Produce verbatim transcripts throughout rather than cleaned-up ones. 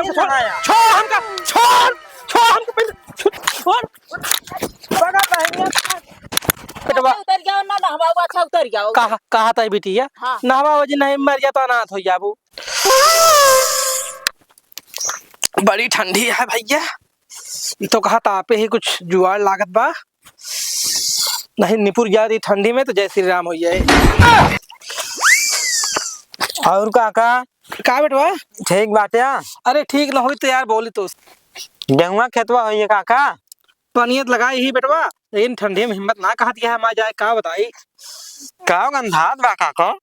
छोड़, छोड़ हमका, छोड़, छोड़ हमका पहले, छोड़। बड़ा बहनिया। बेटवा। अच्छा उतर जाओ ना, नहवाओ, अच्छा उतर जाओ। कहा, कहा तई बिटिया? हाँ। नहवाओ जी, नहीं मर जा तो अनाथ हो जाबू। बड़ी ठंडी है भैया, ई तो कहा तापे ही कुछ जुआड़ लागत बा। नहीं निपुर जा रही ठंडी में तो जय श्री राम हो जाए। और काका? का बेटवा? ठीक बाटे? अरे ठीक ना होई तो यार बोली तो। गेहुआ खेतवा होइए काका? पनियत लगाई ही बेटवा, लेकिन ठंडी में हिम्मत ना कहत है, हम आ जाए, का बताई? का गंधात बा काका?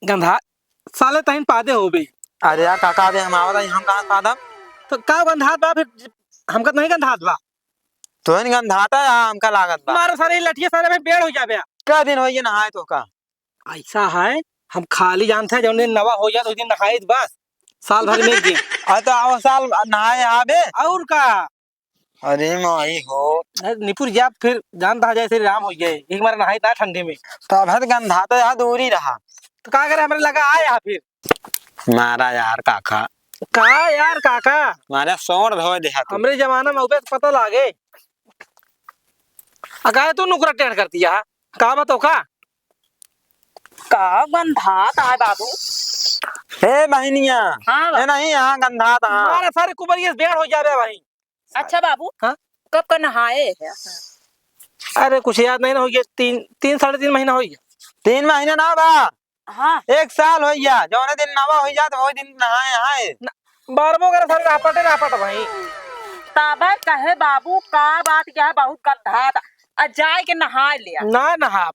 गंधा, साले तहिन पादे होबे। अरे यार काका, अबे हम आवत हई, हम कहाँ से पादब? तो का गंधात बा फिर? हमका तो नहीं गंधात बा। तो नहीं गंधाता या हमका लागत बा? मारो सारे लठिया, सारे में बेड़ हो जाबे। कै दिन होइए नहाए तो का? ऐसा है, हम खाली जानते हैं, जौन दिन नवा हो जाए, उस दिन नहाए बस, साल भर में एक दिन। अरे तो आओ साल नहाए आबे। और का? अरे माई हो। अरे निपुर जाब फिर जानता है जय श्री राम हो जाए, एक बार नहाई ना ठंडी में। तो अब है तो गंधाता यहाँ दूरी रहा। तो का करे, हमरे लगा आए यहाँ फिर। मारा यार काका। का यार काका? मारा सोर धोए देहा तू। हमरे जमाना में उबे पता लागे। आ काहे तू नुकरा टेढ़ कर दिया? का बात हो का? का गंधात है बाबू? हे बहिनिया। हाँ बा। ए नहीं, यहाँ गंधात, हाँ। मारा सारे कुबरिये से बेड़ हो जाबे भाई। अच्छा बाबू, हाँ? कब का नहाए है? अरे कुछ याद नहीं ना, हो गया तीन, तीन साढ़े तीन महीना हो गया। तीन महीना ना बा। हाँ। एक साल हो गया, जौने दिन नवा हो जात वही दिन नहाए आए। न-, बारबो करे सारे रापटे रापट भाई। तबे कहे बाबू का बात क्या है, बहुत गंधात। आ जाए के नहाए ले आ। ना नहा,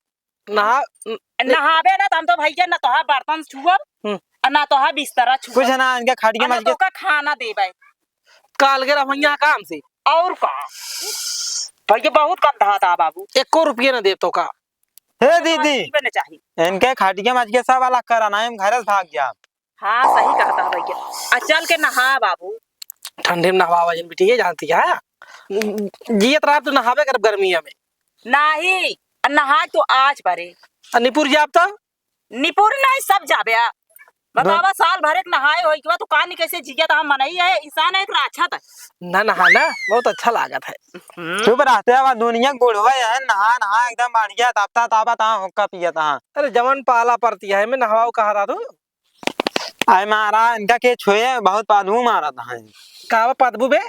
नहा, न-, नहाबे ना तो हम तो भैया ना तोहार बर्तन छुअब, हम्म। आ ना तोहार बिस्तरा छुअब। कुछ ना, इनके खटिया आ ना मजके तोका खाना देबे। काल के रहो यहाँ काम से। और का? भैया बहुत गंधात आ बाबू। एको रुपये ना देब तो का? हे दीदी, जीवन चाहिए। इनके खटिया मजके सब अलग करा ना, हम घरे से भाग गया। हाँ, सही कहता है भैया। आ चल के नहा बाबू। ठंडी में नहावा जिन बिटिया जानती है। जियत रहा तो नहावे करब गर्मिया में। नाही, आ नहाए तो आज बरे। आ निपुर जाब तो? निपुर नहीं, सब जाबे आ। बतावा, दो- साल भर एक नहाए होई के बाद तू कहानी कैसे जिया था? हम मनई है, इंसान है, एक राक्षस है। ना नहा ना, बहुत अच्छा लागत है। हम्म। चुप रहते हैं, अब दुनिया के बुढ़वा है, नहा नहा एकदम बढ़िया, तापता तापा ता हुक्का पिया था। अरे जवन पाला परती है, मैं नहवाऊ कहा था तू? आय मारा, इनका के छुए, बहुत बदबू मारत है। का बा बदबू बे?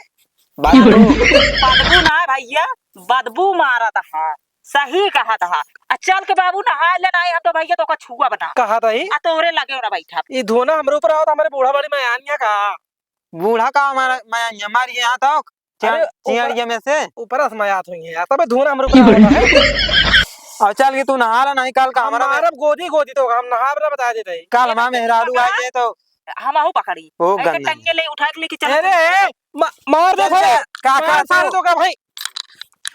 बदबू। बदबू ना भैया, बदबू मारत है। सही कहत है। आ चल के बाबू नहा ले ना, हम तो भैया तोका छुआ बना। कहत ही? आ तोरे लगे ना बैठा। ई धुआं हमरे ऊपर आवत, हमरे बूढ़ा बड़ी मयानिया का। बूढ़ा का हमारा मयानिया मारिए यहाँ तो। अरे, चिया-, ऊपर, चियड़िया में से। ऊपर से मयात हुई है यार, तबे धुआं हमरे ऊपर आवत है। और चल के तू नहा ला, नहीं काल का हम हमरा में मारब गोदी गोदी तो हम नहाब ना, बता देते हैं। काल हमारा मेहरारू आ जाए तो। हम आहू पकड़ी। ओ ऐसे गंगा। टंगे ले उठा के लेके चल। अरे, ए, मा-, मार दे चल, सारे। चल, का, का, मार सारे तू? तो का भाई।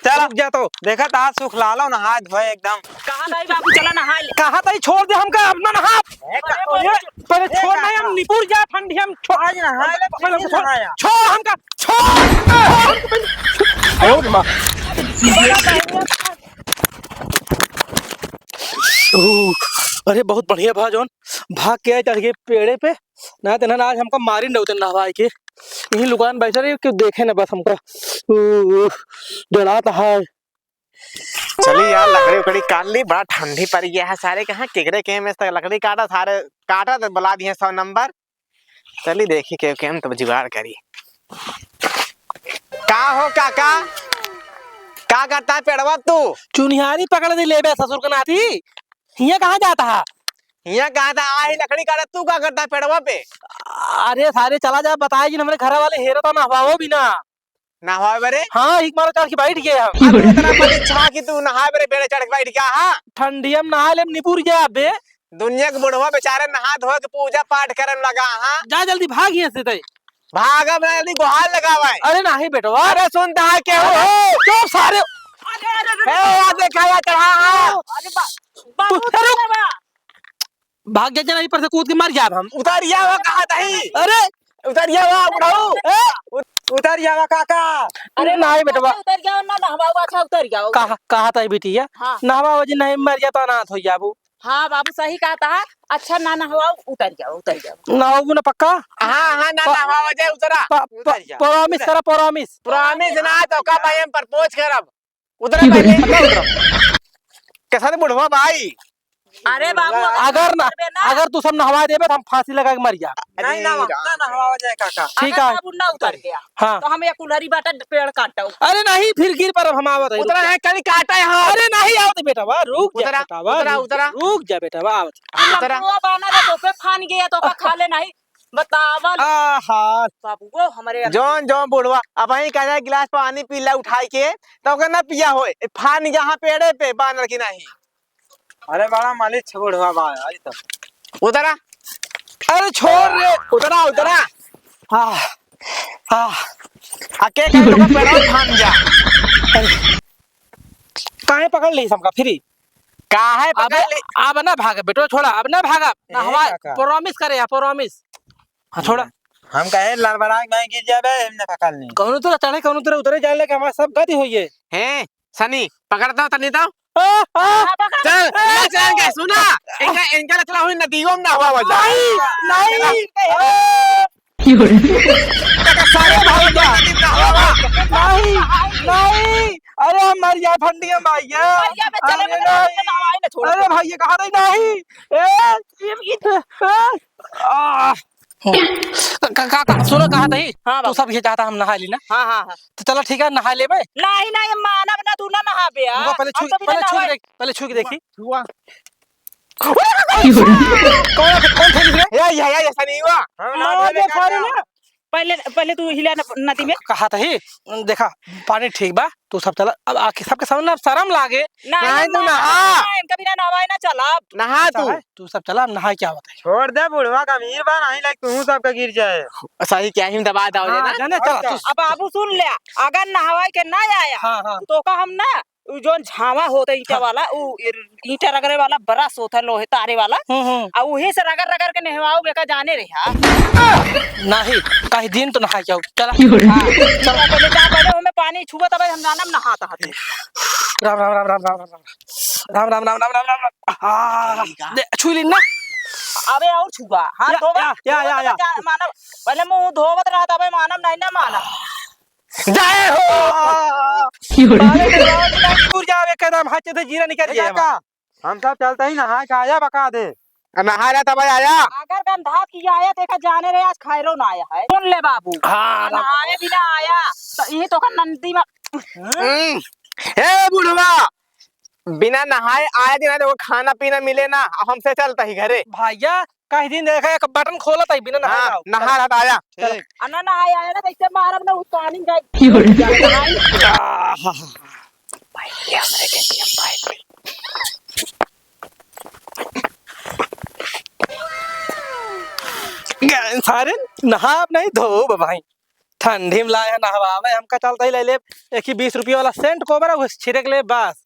चल। रुक जा तो। देखा ता सुख लालो नहा धोए एकदम। कहा ताई बाबू चला नहा ले। कहा ताई छोड़ दे हमका, अपना नहा। ए, का, पहले, ए, पहले ए, छोड़ का, नहीं, हम का? निपुर जा ठंडी, हम छोड़। आज नहा ले, पहले पहले छोड़, नहाया। छोड़ हमका, छोड़। आयो रे माँ। ओह, अरे बहुत बढ़िया भा जौन भाग के आए चढ़ के पेड़े पे, ना तो इन्हन आज हमका मारिन रहे उतन नहवाए के। यहीं लुकान बैठे रही, क्यों देखे ना बस हमका। ओह, डरात है। चली यार, लकड़ी उकड़ी काट ली, बड़ा ठंडी पड़ गया है सारे। कहाँ केकरे के में से लकड़ी काटा, सारे काटा तो बुला दिए सौ नंबर। चली देखी के, के हम तब जुगाड़ करी। का हो काका, का करता है पेड़वा तू? चुनिहारी पकड़ दे लेबे ससुर के नाती। हियाँ कहाँ जाता है? हियाँ कहाँ था? आ ही लकड़ी काटा, तू का करता है पेड़वा पे? अरे सारे चला जा, बताए जिन हमरे घर वाले हेरता ना हवाओ भी ना। ना हवाओ बरे? हाँ, एक मारो चढ़ के बैठ गए हम। अब इतना परीक्षा कि तू नहाए बरे पेड़े चढ़ के बैठ गया, हाँ? ठंडिया में नहा ले, निपुर गया बे। दुनिया के बुढ़वा बेचारे नहा धो के पूजा पाठ करन लगा, हाँ? जा जल्दी भाग यहाँ से तय। भागब ना, जल्दी गुहार लगावे। अरे नहीं बेटवा। अरे सुनता है क्या हो? अरे चुप सारे। अरे, अरे, अरे, ए, यार देखा, यार चढ़ा, हाँ। अरे बा-, तू, बाबू, अरे, बाबा। भाग जा, नहीं पर से कूद के मर जाब हम। उतरिया हो कहा तही। अरे। उतरिया हो बुढ़ऊ। ए। उत-, उतरिया हो काका। अरे नहीं बेटवा। उतर जाओ ना, नहवाओ, अच्छा उतर जाओ। कहा, कहा तही बिटिया? हाँ। नहवाओ जी नहीं मर जा तो अनाथ हो जाबू। हाँ बाबू, सही कहत है। अच्छा, ना नहवाओ, उतर जाओ, उतर जाओ। नहाओ ना पक्का? हाँ, हाँ, ना प-, नहवाओ, जाए, उतरा। प-, प-, उतर जा। Promise करा, promise। Promise ना, तो का भाई हम propose करब? उतरा पहले। पक्का उतरा। कैसा रे बुढ़वा भाई? अरे बाबू, अगर अगर ना, करबे ना। अगर तू सब नहवा देबे, तो हम फांसी लगा के मर जा। नहीं, अरे ना, राम। ना नहवावा जाए, काका। ठीक अगर है। बाबू ना उतर गया, हाँ। तो हम एक कुल्हरी बाटा पेड़ काटो। अरे नहीं, फिर गिर पर हम आवत है, उतरा रुक जा। है, कल काटा है, हाँ। अरे नहीं आवत बेटा, वाह, रुक जा उतरा, बेटा, वाह, उतरा, रुक, उतरा। रुक जा बेटा, वाह, आवत। उतरा। लंबुआ बाना रे, तो पे फान गया, तो का खा ले नहीं, बतावल। आहा। बाबू, वो हमारे जौन, जौन बुढ़वा, अब वहीं कह रहा है, गिलास पानी पी ला उठाई के, तो ओके ना पिया होए, फान यहाँ पेड़े पे बानर की नहीं। अरे बड़ा मालिक छ बुढ़वा बा, आई तो। उतरा। अरे छोड़ रे। उतरा, उतरा। आह, आह। अके का तो पैर थाम जा। अरे, काहे पकड़ ली हमका फिरी? काहे अबे, पकड़ ली? अब ना भाग बेटो, छोड़ा, अब ना भाग। ए, नहवा, काका। Promise करे या, promise। हाँ, छोड़ा। हम कहे लड़बड़ा के मैं गिर जाबे, हम ना पकड़ ली। कौनो तरह चढ़े, कौनो तरह उतरे, जान ले कि हमारा सब गति होइए। हैं? सनी, पकड़ दो तनी तो। आ, आ, चल, आ, ले चल के, सुना। इनका, इनका लचला हुई नदियों में ना हुआ वजह। नहीं, नहीं। काका, सारे भाई जा। नहीं, नहीं। अरे, हम मर जाए ठंडी में, भैया। भैया, बे, चले, अरे, बे, नहीं। नहाए ना छोड़। अरे, भैया, कहा रही, नहीं। ए, ए, ए, आ। का, का, का, सुनो, कहा तही? हाँ, तू बाबू। सब ये चाहता हम नहा ली ना? हाँ, हाँ, हाँ। तो चलो ठीक है, नहा लेबे। नहीं, नहीं, मानब ना, तू ना नहाबे, हाँ। रुको, पहले हम छू, तो बिना पहले छू के नहाए। देख, पहले छू के देखी। छुआ। कौन, कौन थे रे? या, या, या, ऐसा नहीं हुआ। हम ना मार नहाबे दे सारे काका। ना। पहले, पहले तू हिला न-, नदी में। कहा तही, देखा, पानी ठीक बा, तू सब चला। अब आके सबके सामने अब शर्म लागे। नहीं, नहीं, तू ना, नहा। ना, इनका बिना नहाए ना चला। नहा तू। है? तू सब चला, अब नहाए क्या होता है? छोड़ दे, बुढ़वा गंभीर बा, नहीं लाइक तू सबका गिर जाए। सही क्या ही दबा दो हाँ, ना। जाने, और चला, क्या? तू अब बाबू सुन ले, अगर नहवाए के ना आया, हाँ, हाँ। तो का हम ना, उ जोन झावा होता ईंटा हाँ। वाला, उ ईंटा रगड़े वाला brush होता लोहे तारे वाला, हम्म, हम्म। आ उहे से रगड़ रगड़ के नहवाओ बेका जाने रहा। नहीं, कहीं दिन तो नहाए जाओ, चला। हाँ, चला, पहले जा, पहले हमें पानी छुआ, तब हम जानम नहाता हते। राम, राम, राम। राम, राम, राम, राम, राम, राम। आ, दे, छुई ली ना। अबे और छुआ। हाथ या, धोवा, या, या, धोवा या, तबे या। जा-, मानव, पहले मुंह धोवत रहा, तबे मानव नहीं ना मानव। जय हो। अरे, अरे, अरे, अरे, दूर जावे, एकदम हाथ से जीरा निकल ए, गया। काका, हम सब चलते ही नहाए के आया बका दे। आ, नहा रहा था भाई, आया। अगर गंधात की आया, देखा जाने रहे, आज खैरो ना आया है। सुन ले बाबू, हाँ, नहाए बिना आया, तो यही तो का नंदी में। हम्म। हे बुढ़वा, बिना नहाए आए दिन आए, देखो, खाना पीना मिले ना, अब हमसे चलता ही घरे। भैया, कहीं दिन देखा, एक बटन खोला था, बिना नहाए हाँ, ना आओ। नहा रहा था, आया। चल। ठीक। आ, ना नहाए आया ना, तो इसे मारब ना, उ पानी का। आहा। भाई, ये हमरे के लिए भाई। गए सारे नहाब नहीं धोब भाई, ठंडी में लाए हैं नहवावे, हमका चलता ही ले ले एक ही बीस रुपये वाला सेंट कोबरा, उस छिड़क ले बस।